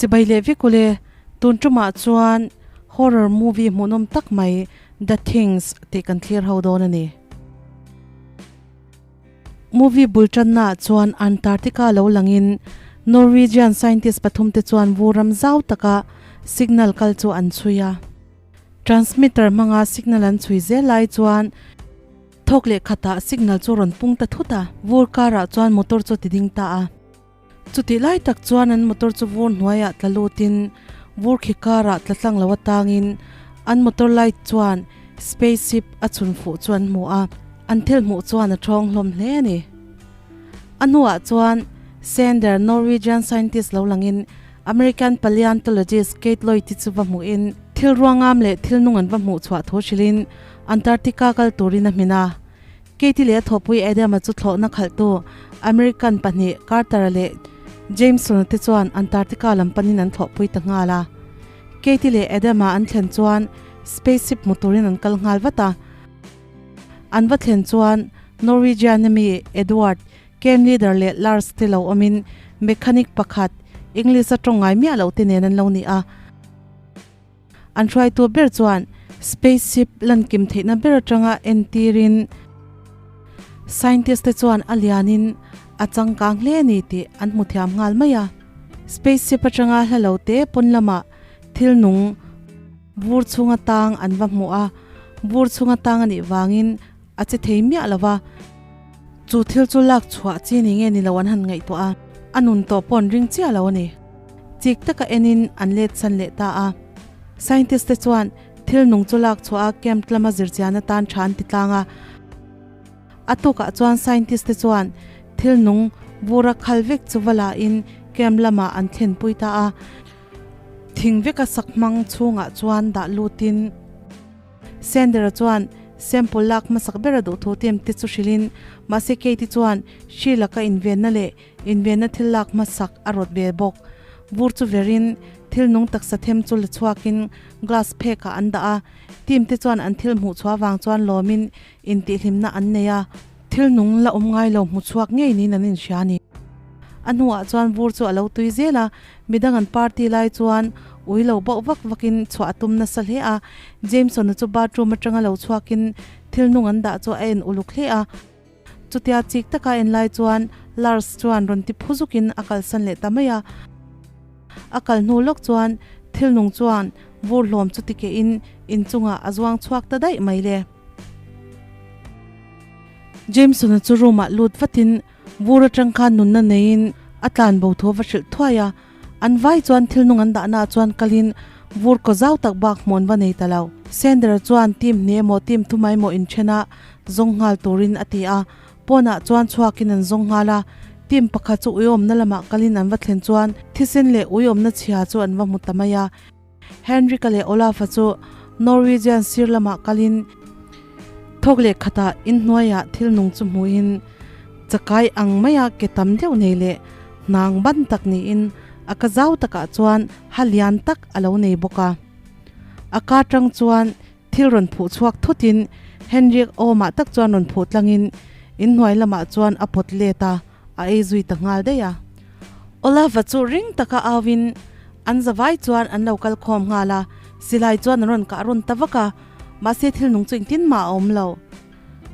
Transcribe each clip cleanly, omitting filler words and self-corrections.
Chibai leh vek ule, tun tumah chuan horror movie hmuhnawm tak mai The Things tih kan thlir ho dawn a ni. Movie bul tannaah chuan Antarctica lo langin Norwegian scientist pathumte chuan vur ram zau taka signal kal chu an chhui a. Transmitter hmanga signal an chhui zel lai chuan thawk leh khatah signal chu rawn pung ta thut a, vur karah chuan motor chu a ti ding ta a. Chutih lai tak chuan an motor chu vur hnuaiah tla lutin vur khi karah tla tlang lo atangin an motor light chuan spaceship a chhun fuh chu an hmu a, an thil hmuh chuan a thawng hlawm hle a ni. A hnuah chuan Sander, Norwegian scientist lo langin American paleontologist Kate Lloyd-i chu va hmuhin thil ruangam leh thil nung an va hmuh chhuah thu hrilhin Antarctica kal turin a hmin a. Katie leh a thawhpui Adam-a chu thlawhna khalhtu American pahnih Carter-a leh Jameson-a te chuan Antarctica lam panin an thlawhpui ta nghal a. Katie leh Adam-a an thlen chuan spaceship hmu turin an kal nghal vat a. An va thlen chuan Norwegian-a mi Edward, camp leader leh Lars te lo awmin mechanic pakhat English-a tawng ngai miah loh te nen an lo ni a. An hruaitu ber chuan spaceship lankim theihna ber atanga entirin scientist te chuan a lianin a changkang hle a ni tih an hmu thiam nghal mai a. Spaceship atanga hla lo te pawn lamah thil nung vur chhunga tang an va hmu a, vur chhunga tang a nih vangin a che thei miah lo va, chu thil chu lak chhuah chi ni nge ni lo an han ngaihtuah a, a nun tawh pawh an ring chiah lo a ni. Chik taka enin an let san leh ta a. Scientist te chuan thil nung chu lak chhuah a camp lama zirchian atan tha an ti tlang a. A tukah chuan scientist te chuan thil nung vura khal vek chu va la in camp lamah an thlenpui ta a. Thing veka sak hmang chhungah chuan dah lutin. Sandra chuan sample lak hmasak ber a duh thu te te chu hrilhin mahse Katie chuan hri laka invenna leh invenna thil lak hmasak a rawt ve bawk. Vur chu verin thil nung taksa them chu la chhuakin glass phekah an dah a, team te chuan an thil hmuh chhuah vang chuan lawmin intihhlimna an nei a, thil nung la awm ngai lo hmu chhuak ngei niin an inhria a ni. A hnuah chuan vur chu a lo tui zel a, Midang an party lai chuan ui lo bauh vak vakin chhuah a tum nasa hle a, Jameson-a chu bathroom atanga lo chhuakin thil nung an dah chu a en uluk hle a. Chutia chik taka en lai chuan Lars chuan rawn ti phu zukin a kalsan leh ta mai a. A kal hnu lawk chuan thil nung chuan vur hlawm chu ti kehin inchungah a zuang chhuak ta daih mai le. Jameson-a chu room-ah lut vatin Vur atang khan nunna neiin a tlan bo thu va hrilh thuai a, an vai chuan thil nung an dahnaah chuan kalin vur kaw zau tak bak hmuan va nei ta lo. Sandra chuan team hnih emaw team thumai emaw inthen a zawng nghal turin a ti a, pawnah chuan chhuakin an zawng nghal a, team pakhat chu uiawmna lamah kalin an va thlen chuan thisen leh uiawmna chhia chu an va hmu ta mai a. Henrik-a leh Olaf-a chu Norwegian sir lamah kalin thawk leh khatah inhnuaiah thil nung chu hmuhin chakai ang maia ke tam deuh nei leh hnang ban tak niin a ka zau takah chuan ha lian tak a lo nei bawk a. A ka tang chuan thil rawn phuh chhuak thutin Henrik awmah tak chuan rawn phuh tlangin inhnuai lamah chuan a pawt let a. A ei zui ta nghal daih a. Olaf-a chu ring taka auin an zavai chuan an lo kal khawm nghal a, silai chuan an rawn kah rawn ta vak a, mahse thil nung chu engtin mah a awm lo.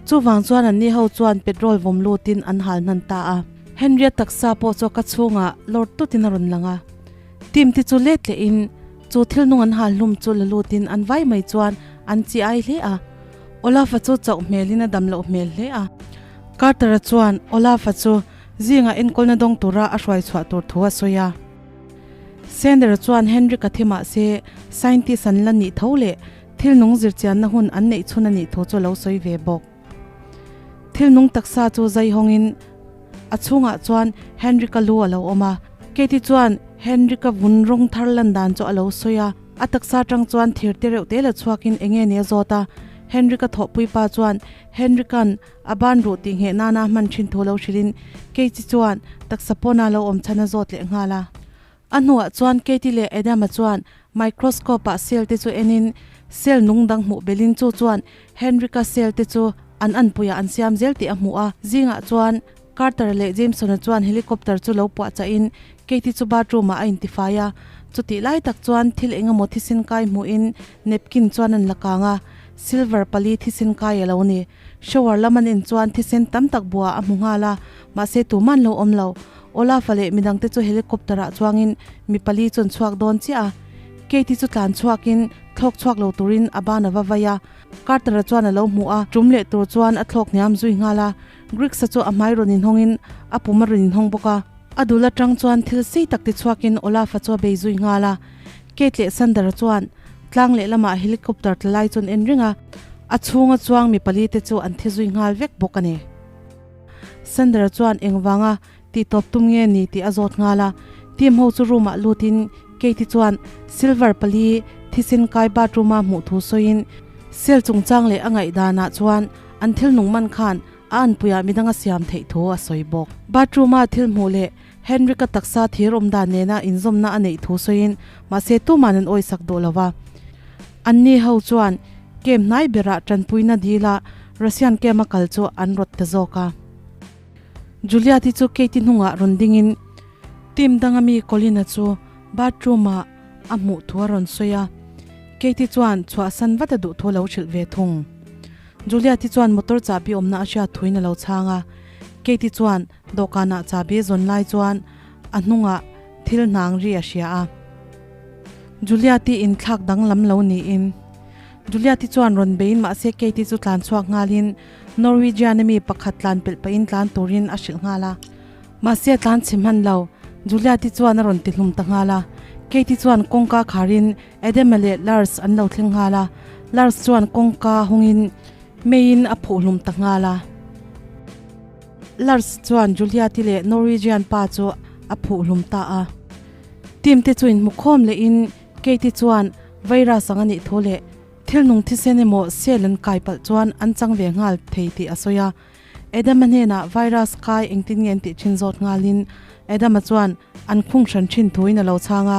Chuvang chuan anni ho chuan petrol vawm lutin an hal hnan ta a. Henry-a taksa pawh chu a ka chhungah lawr tutin a rawn lang a. Tim te chu let lehin chu thil nung an hal hlum chu la lutin an vai mai chuan an chi ai hle a. Olaf-a chu chauh hmelin a dam loh hmel hle a. Carter-a chuan Olaf-a chu zingah enkawlna dawng tura a hruai chhuah tur thu a sawi a. Sander-a chuan Henrik-a thi mah se scientist an la nih tho leh thil nung zirchianna hun an neih chhun a nih thu chu a lo sawi ve bawk. Thil nung taksa chu zai hawngin a chhungah chuan Henrik-a lu a lo awm a. Katie chuan Henrik-a vun rawng thar lan dan chu a lo sawi a. A taksa atang chuan thir te reuh te la chhuakin eng nge ni a zawt a. Henrik-a thawhpui pa chuan Henrik-a'n A ban ruh tih ngheh nana hman thin thu lo hrilhin Katie chuan taksa pawna lo awm chhan a zawt leh nghal a. A hnuah chuan Katie leh Adam-a chuan microscope-ah cell te chu enin cell nung dang hmuh belhin chu chuan Henrik-a cell te chu an anpuiah an siam zel tih a hmuh a. Zingah chuan Carter leh Jameson-a chuan helicopter chu lo puah chah in Katie chu bathroom ah a intifai a. Chutih lai tak chuan thil eng emaw thisen kai hmuhin napkin chuan an la kang a, silver pali thisen kai a lo ni. Shower lam an en chuan thisen tam tak buah a hmu nghal a, mahse tuman lo awm lo. Olaf-a leh midangte chu helicopter ah chuangin mi pali chu an chhuak dawn chiah a. Katie chu tlan chhuakin thlawk chhuak lo turin a ban a va vai a. Carter-a chuan a lo hmu a, tum leh tur chuan a thlawk hniam zui nghal a. Griggs-a chu a hmai rawn inhawngin a pum a rawn inhawng bawk a. A dul atang chuan thil sei tak ti chhuakin Olaf-a chu a bei zui nghal a. Kate leh Sander-a chuan tlang lehlamah helicopter tla lai chu an en reng a, a chhunga chuang mi pali te chu an thi zui nghal vek bawk a ni. Sander-a chuan engvanga tihtawp tum nge ni tih a zawt nghal a. Team ho chu room-ah lutin Kate-i chuan silver pali thisen kai bathroom-a hmuh thu sawiin cell chungchang leh a ngaihdanah chuan an thil nung man khan A anpuiah midang a siam theih thu a sawi bawk. Bathroom-a thil hmuh leh Henrik-a taksa thir awm dan nena inzawmna a neih thu sawiin mahse tuman an awisak duh lo va. Anni ho chuan camp hnai berah tanpuina dila Russian camp a kal chu an rawt ta zawk a. Juliet-i chu Kate-i hnungah rawn dingin team danga mi Colin-a chu bathroom-ah a hmuh thu a rawn sawi a. Kate-i chuan chhuahsan vat a duh thu a lo hrilh ve thung. Juliet-i chuan motor chahbi awmna a hriat thuin a lo chhang a. Kate-i chuan dawhkanah chahbi a zawn lai chuan a hnungah thil hnang ri a hria a. Juliet-i inthlak danglam lo niin Juliet-i chuan rawn beiin mahse Kate-i chu tlan chhuak nghalin Norwegian-a mi pakhat tlan pelh pahin tlan turin a hrilh nghal a. Mahse a tlan chhe hman lo, Juliet-i chuan a rawn ti hlum ta nghal a. Kate-i chuan kawngka kharin Adama leh Lars an lo thleng nghal a, Lars chuan kawngka hawngin meiin a phuh hlum ta nghal a. Lars chuan Juliati leh Norwegian pa chu a phuh hlum ta a. Team te chu inhmu khawm lehin Kate-i chuan virus ang a nih thu leh thil nung thisen emaw cell an kai palh chuan an chang ve nghal thei tih a sawi a. Adama hnenah virus kai engtin nge an tih thin zawt nghalin Adama chuan an khung hran thin thuin a lo chhang a,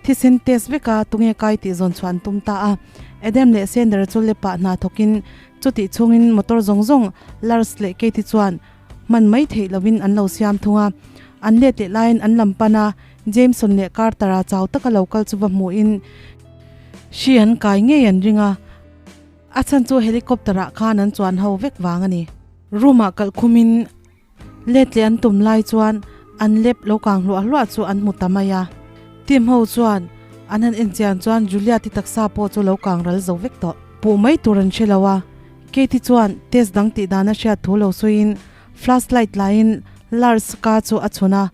thisen test veka tunge kai tih zawn chhuah an tum ta a. Adam leh Sander chu lepah hna thawkin chutih chhungin motor zawng zawng Lars leh Katie chuan hman mai theih lovin an lo siam thung a. An let leh laiin an lam pan a, Jameson leh Carter-a chau taka lo kal chu va hmuhin hri an kai ngei an ring a. A chhan chu helicopter ah khan an chuan ho vek vang a ni. Room ah kalh khum in let leh an tum lai chuan an lep lo kang hluah hluah chu an hmu ta mai a. Team ho chuan an han en chian chuan Julia ti taksa pawh chu lo kang ral zo vek tawh. Puh mai tur an hre lo a. Katie chuan test dang tih dan a hriat thu lo sawi in flashlight la in Lars ka chu a chhun a.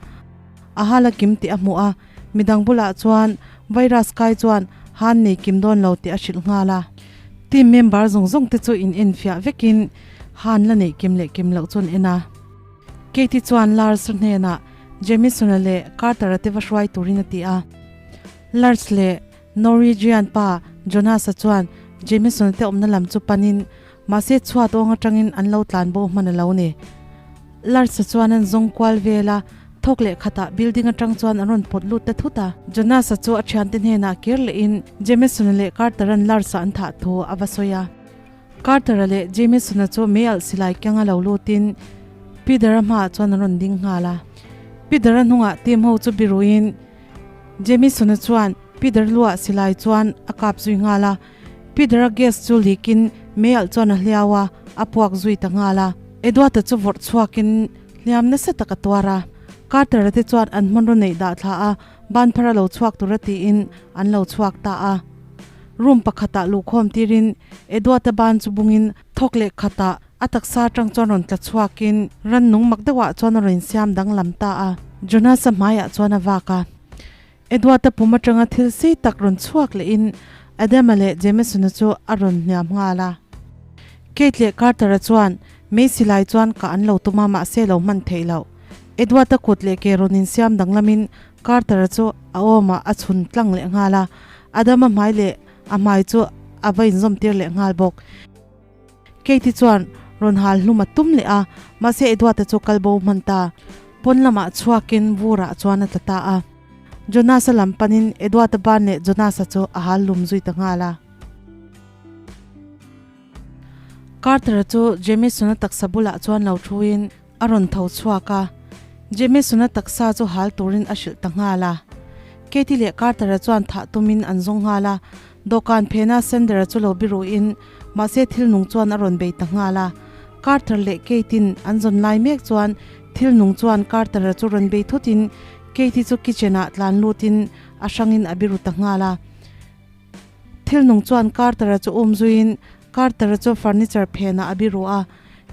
A hal a kim tih a hmuh a. Midang bulah chuan virus kai chuan han nei kim dawn lo tih a hrilh nghal a. Team member zawng zawng te chu in enfiah vekin han la neih kim leh kim loh chu an en a. Katie chuan Lars hnenah Jamison-a leh Carter-a te va hruai turin a ti a. Lars leh Norwegian pa Jonas-a chuan Jamison-a te awmna lam chu panin mahse chhuat awng atangin an lo tlan bo hman a lo ni. Lars-a chuan an zawng kual vel a, thawk leh khatah building atang chuan an rawn pawt lut ta thut a. Jonas-a chu a thiante hnenah kir lehin Jameson-a leh Carter-a'n Lars-a an thah thu a va sawi a. Carter-a leh Jameson-a chu mei alh silai keng a lo lutin Peter-a hmaah chuan an rawn ding nghal a. Peter-a hnungah team ho chu biruin Jameson-a chuan Peter luah silai chuan a kap zui nghal a. Peter-a gas chu leak-in mei alh chuan a hliau a, a puak zui ta nghal a. Edward-a chu vawrh chhuakin hliam nasa tak a tuar a. Carter-a te chuan an hmanraw neih dah thla a, ban phar a lo chhuak tura tiin an lo chhuak ta a. Room pakhatah luhkhawm tirin Edward-a ban chu bungin thawk leh khatah a taksa atang chuan rawn tla chhuakin rannung mak deuhah chuan a rawn insiam danglam ta a. Jonas-a hmaiah chuan a vak a. Edward-a pum atanga thil sei tak rawn chhuak lehin Adama leh Jameson-a chu a rawn hniam nghal a. Kate leh Carter-a chuan mei silai chuan kah an lo tum a mahse lo hman theih loh. Edward-a kut leh ke rawn insiam danglamin Carter-a chu a awmah a chhun tlang leh nghal a, Adama hmai leh a hmai chu a va inzawm tir leh nghal bawk. Katie chuan rawn hal hlum a tum leh a, mahse Edward-a chu kal bo hman ta. Pawn lamah chhuakin vurah chuan a tla ta a. Jonas-a lam panin Edward-a ban leh Jonas-a chu a hal hlum zui ta nghal a. Carter-a chu Jamison-a taksa bulah chuan lo thuin. A rawn tho chhuak a, Jamesona taksa chu hal turin a hrilh ta nghal a. Katie leh Carter-a chuan thah tumin an zawng nghal a, dawhkan phena Sander-a chu lo biruhin mahse thil nung chuan a rawn bei ta nghal a. Carter leh Kate-in an zawn lai mek chuan thil nung chuan Carter-a chu rawn bei thutin Katie chu kitchen-ah tlan lutin a hrangin a biru ta nghal a. Thil nung chuan Carter-a chu um zuiin Carter-a chu furniture phenah a biru a.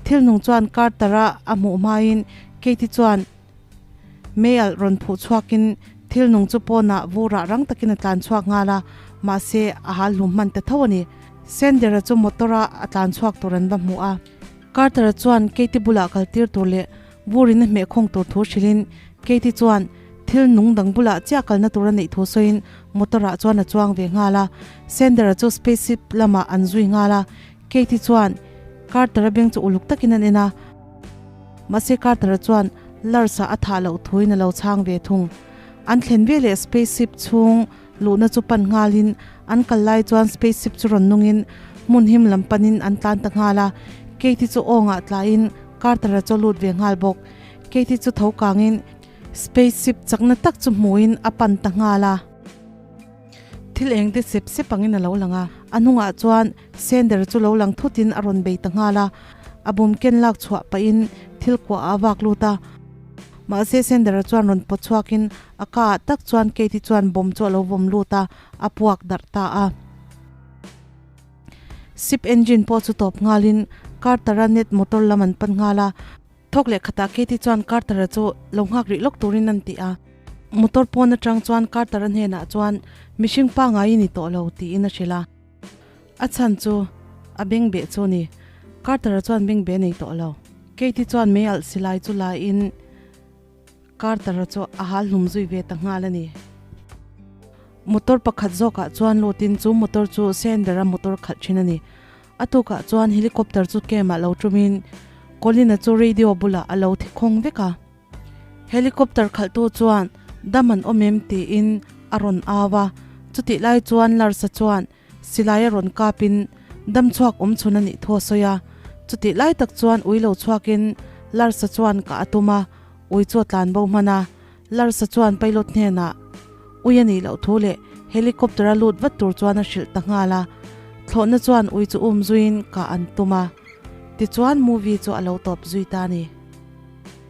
Thil nung chuan Carter-a a hmuh hmain Katie chuan meialh rawn phuh chhuakin thil nung chu pawnah vurah rang takin a tlan chhuak nghal a, mahse a hal hlum hman ta tho a ni. Sander-a chu motor-a a tlan chhuak tur an va hmu a. Carter-a chuan Katie bulah kaltir tur leh Vurin a hmeh khawng tur thu hrilhin Katie chuan thil nung dang bulah chiah kalna tur a neih thu sawiin motor ah chuan a chuang ve nghal a. Sander-a chu spaceship lamah an zui nghal a. Katie chuan Carter-a beng chu uluk takin an en a. Mahse Carter-a chuan Lars-a a thah loh thuin a lo chhang ve thung. An thlen ve leh spaceship chhung luhna chu pan nghalin an kal lai chuan spaceship chu rawn nungin hmun him lam panin an tlan ta nghal a. Katie chu awngah tlaiin Carter-a chu a lut ve nghal bawk. Katie chu tho kangin spaceship chakna tak chu hmuhin a pan ta nghal a. Thil eng te sep sep angin a lo lang a, a hnungah chuan Sander chu lo lang thutin a rawn bei ta nghal a. A bum ken lak chhuah pahin thil kuah ah a vak lut a. Mahse Sander-a chuan rawn pawt chhuakin a ka ah tak chuan Katie chuan bomb chu a lo vawm lut a, a puak darh ta a. Ship engine pawh chu tawp nghalin Carter-a net motor lam an pan nghal a. Thawk leh khatah Katie chuan Carter-a chu lo nghak rih lawk turin an ti a. Motor pawn atang chuan Carter-a hnenah chuan mihring pangngai i ni tawh lo tiin a hrilh a. A chhan chu a beng beh chu a ni. Carter-a chuan beng beh a nei tawh lo. Katie chuan mei alh silai chu laiin Carter-a chu a hal hlum zui ve ta nghal a ni. Motor pakhat zawkah chuan lutin chu motor chu Sander-a motor khalh thin a ni. A tukah chuan helicopter chu camp-ah lo tumin Colin-a chu radio bulah a lo thi khawng vek a. Helicopter khalhtu chuan dam an awm em tiin a rawn au a, chutih lai chuan Lars-a chuan silai a rawn kapin dam chhuak awm chhun a nih thu a sawi a. Chutih lai tak chuan ui lo chhuakin Lars-a chuan kah a tum a, ui chu a tlan bo hman a. Lars-a chuan pilot hnenah ui a nih loh thu leh helicopter-a lut vat tur chuan a hrilh ta nghal a. Thlawhna chuan ui chu um zuiin kah an tum a. Tichuan movie chu a lo tawp zui ta a ni.